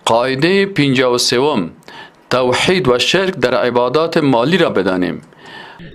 قاعده 53 توحید و شرک در عبادات مالی را بدانیم.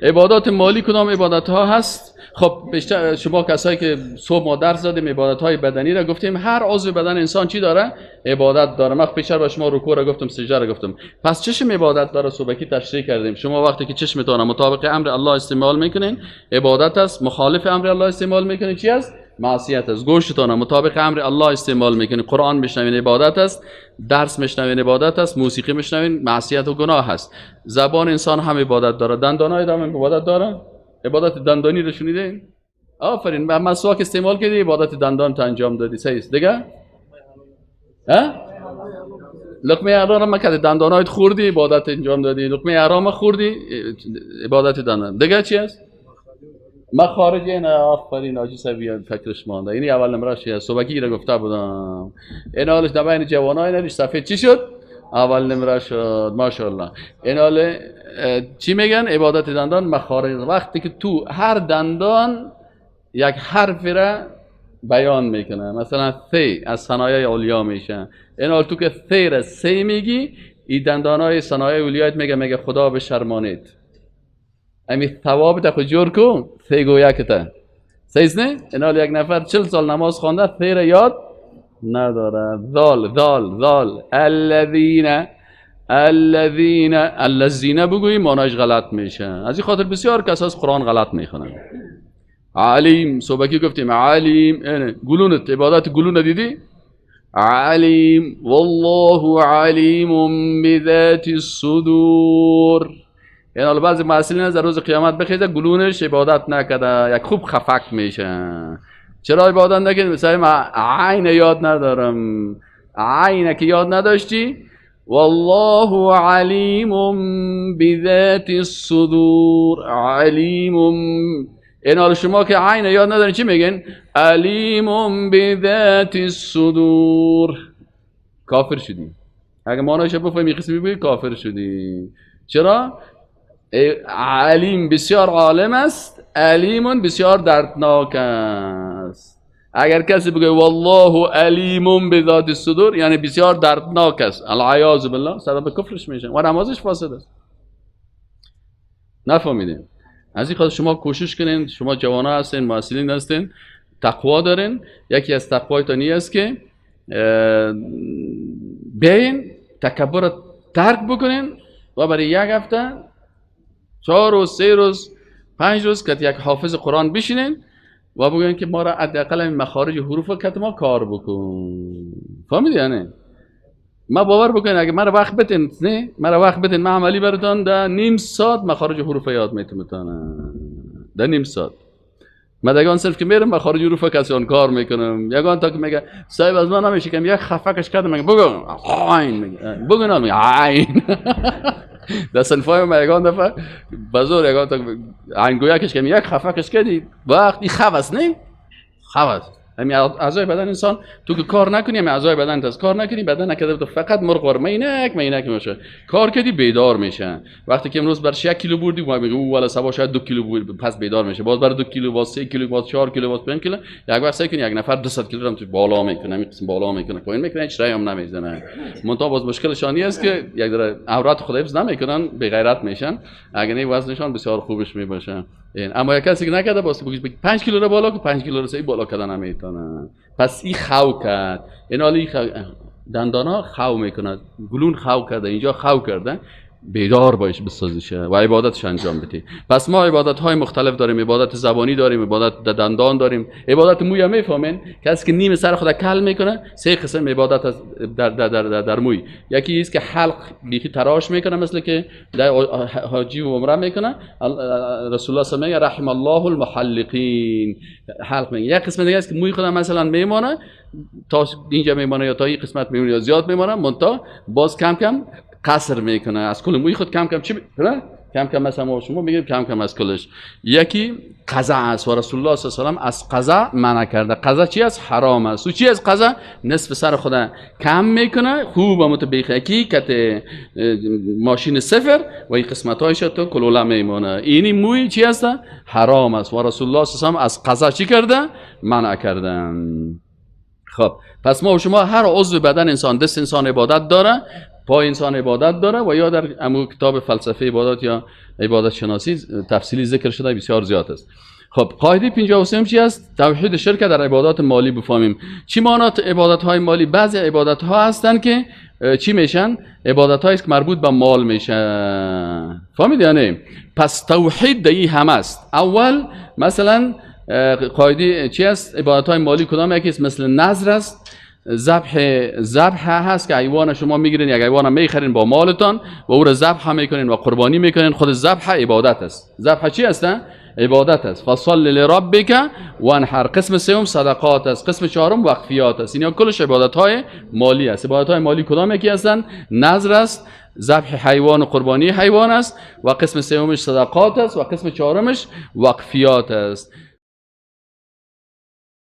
عبادات مالی کدام عبادت ها هست؟ خب بیشتر شما کسایی که صبح ما درس دادیم عبادت های بدنی را گفتیم، هر عضو بدن انسان چی داره؟ عبادت داره. من پیشتر به شما رکوع را گفتم، سجده را گفتم. پس چشم عبادت داره، صبحکی تشریح کردیم. شما وقتی که چشمتان مطابق امر الله استعمال میکنین عبادت است، مخالف امر الله استعمال میکنین چی است؟ معصیت است. گوشتان مطابق امر الله استعمال میکنین، قرآن میشنوین عبادت است، درس میشنوین عبادت است، موسیقی میشنوین معصیت و گناه است. زبان انسان هم عبادت داره، دندانای هم عبادت داره. عبادت دندانی رو شنیدین؟ آفرین، مسواک استعمال کردی عبادت دندان تا انجام دادی، صحیح است دیگه؟ ها؟ لقمه حرام مکردی، دندانایت خوردی عبادت انجام دادی، لقمه حرام خوردی عبادت دندان. دیگه چی است؟ مخارج این. آفرین حاجی صاحب، فکرش مانده. این اول نمرش است، صبحکی را گفته بودم. این حالش در بین جوانای ندیش سفید چی شد؟ اول نمره شد، ماشاءالله. این حال چی میگن؟ عبادت دندان، مخارج. وقتی که تو هر دندان یک حرف را بیان میکنه، مثلا ث از ثنایای علیا میشه. این حال تو که ث را سی میگی، این دندانای ثنایای علیایت میگه، میگه خدا بشرمانید. امی ثواب تا خود جور کن ث گویا که تا صحیح نه؟ این حال یک نفر 40 سال نماز خوانده ث را یاد نداره. ذال ذال ذال الذین الذین الذین بگویی معنیش غلط میشه. از این خاطر بسیار کس از قرآن غلط میخونن. علیم، صبحکی گفتیم علیم، گلونت عبادت گلون دیدی؟ علیم، والله علیم بذات الصدور. این حالا بعضی محصلین از روز قیامت بخیزه گلونش عبادت نکرده، یک خوب خفک میشه. چرا عبادت نکردی؟ مثلا من عین یاد ندارم. عین که یاد نداشتی؟ والله علیم بذات الصدور. علیم. این حالا شما که عین یاد ندارین چی میگن؟ علیم بذات الصدور. کافر شدی. اگه معنیش بفهمی قسمی بگی کافر شدی. چرا؟ علیم بسیار عالم است، علیم بسیار دردناک است. اگر کسی بگه والله علیم بذات الصدور یعنی بسیار دردناک است، العیاذ بالله، سبب کفرش میشه و نمازش فاسد است. نفهمیدین؟ از این خاطر شما کوشش کنین، شما جوانا هستین، محصلین هستین، تقوا دارین. یکی از تقوایتان این است که بیاین تکبر ترک بکنین و برای یک هفته، 4 روز، 3 روز، 5 روز که یک حافظ قرآن بشینین و بگوین که ما را حداقل این مخارج حروف که ما کار بکن. فهمیدی؟ یعنی ما باور بکنین اگه مرا وقت بتین، نه مرا وقت بتین، من عملی براتون در نیم ساعت مخارج حروف یاد میتونم. در نیم ساعت من دگان صرف که میرم مخارج حروف کسیان کار میکنم. یگان تا که میگه صاحب از من نمیشه که یک خفکش کردم، میگه بگو عین، میگه بگو نه، میگه عین. در صنفای ما یگان دفعه بزرگ یگان تا عین گویا کش که یک خفکش کردی وقتی خو است نه خو است. همین اعضای بدن انسان تو که کار نکنی، همین اعضای بدن از کار نکنی بدن نکرده تو فقط مرغ ور مینک مینک میشه. کار کردی بیدار میشه. وقتی که امروز برش 1 کیلو بردی ما میگه او والا صبح شاید 2 کیلو بود، پس بیدار میشه. باز بر 2 کیلو، باز 3 کیلو، باز 4 کیلو، باز 5 کیلو. یک وقت سعی کنی یک نفر 200 کیلو هم تو بالا میکنه، همین قسم بالا میکنه، پایین میکنه، هیچ رای هم نمیزنه. منتها باز مشکلشان است که یک داره عورت خود حفظ نمیکنن، بی غیرت میشن. اگه نه وزنشان بسیار خوبش میباشه. اما یک کسی که نکرده باز بگیش 5 کیلو رو بالا که 5 کیلو رو سعی بالا کردن نمیتونه. پس این خو کرد. این حالی دندانا خو میکنه، گلون خو کرده، اینجا خو کرده، بیدار باش بسازیشه و عبادتش انجام بدی. پس ما عبادت های مختلف داریم، عبادت زبانی داریم، عبادت دندان داریم، عبادت موی هم میفهمین؟ کسی که نیم سر خود کل میکنه، 3 قسم عبادت از در در در در, در موی. یکی است که حلق بیخی تراش میکنه، مثل که در حاجی و عمره میکنه. رسول الله صلی الله علیه و رحم الله المحلقین، حلق میگه. یک قسم دیگه است که موی خود مثلا میمانه تا اینجا میمانه یا تا این قسمت میمونه یا زیاد میمانه، منتها باز کم کم قصر میکنه از کل موی خود کم کم چی میکنه؟ کم کم مثلا ما شما میگیم کم کم از کلش. یکی قضا است و رسول الله صلی الله علیه و سلم از قضا منع کرده. قضا چی است؟ حرام است. و چی از قضا؟ نصف سر خود کم میکنه، خوب هم تو بیخکی کت ماشین صفر و این قسمت هایش تو کلوله میمونه. اینی موی چی است؟ حرام است. و رسول الله صلی الله علیه و سلم از قضا چی کرده؟ منع کرده. خب پس ما و شما هر عضو بدن انسان، دست انسان عبادت داره، پای انسان عبادت داره و یا در امو کتاب فلسفه عبادت یا عبادت شناسی تفصیلی ذکر شده، بسیار زیاد است. خب قاعده 53 چی است؟ توحید شرک در عبادات مالی بفهمیم. چی معنات عبادت های مالی؟ بعضی عبادت ها هستن که چی میشن؟ عبادت هایی که مربوط به مال میشه. فهمید یا نه؟ پس توحید دی هم است. اول مثلا قاعده چی است؟ عبادت های مالی کدام یکی است؟ مثل نذر است، ذبح هست که حیوان شما میگیرین، یک حیوان میخرین با مالتان و او را ذبح میکنین و قربانی میکنین. خود ذبح عبادت است. ذبح چی است؟ عبادت است. فصل لربک وانحر. قسم سوم صدقات است. قسم چهارم وقفیات است. اینا کلش عبادت های مالی است. عبادت های مالی کدام یکی هستند؟ نذر است، ذبح حیوان و قربانی حیوان است و قسم سومش صدقات است و قسم چهارمش وقفیات است.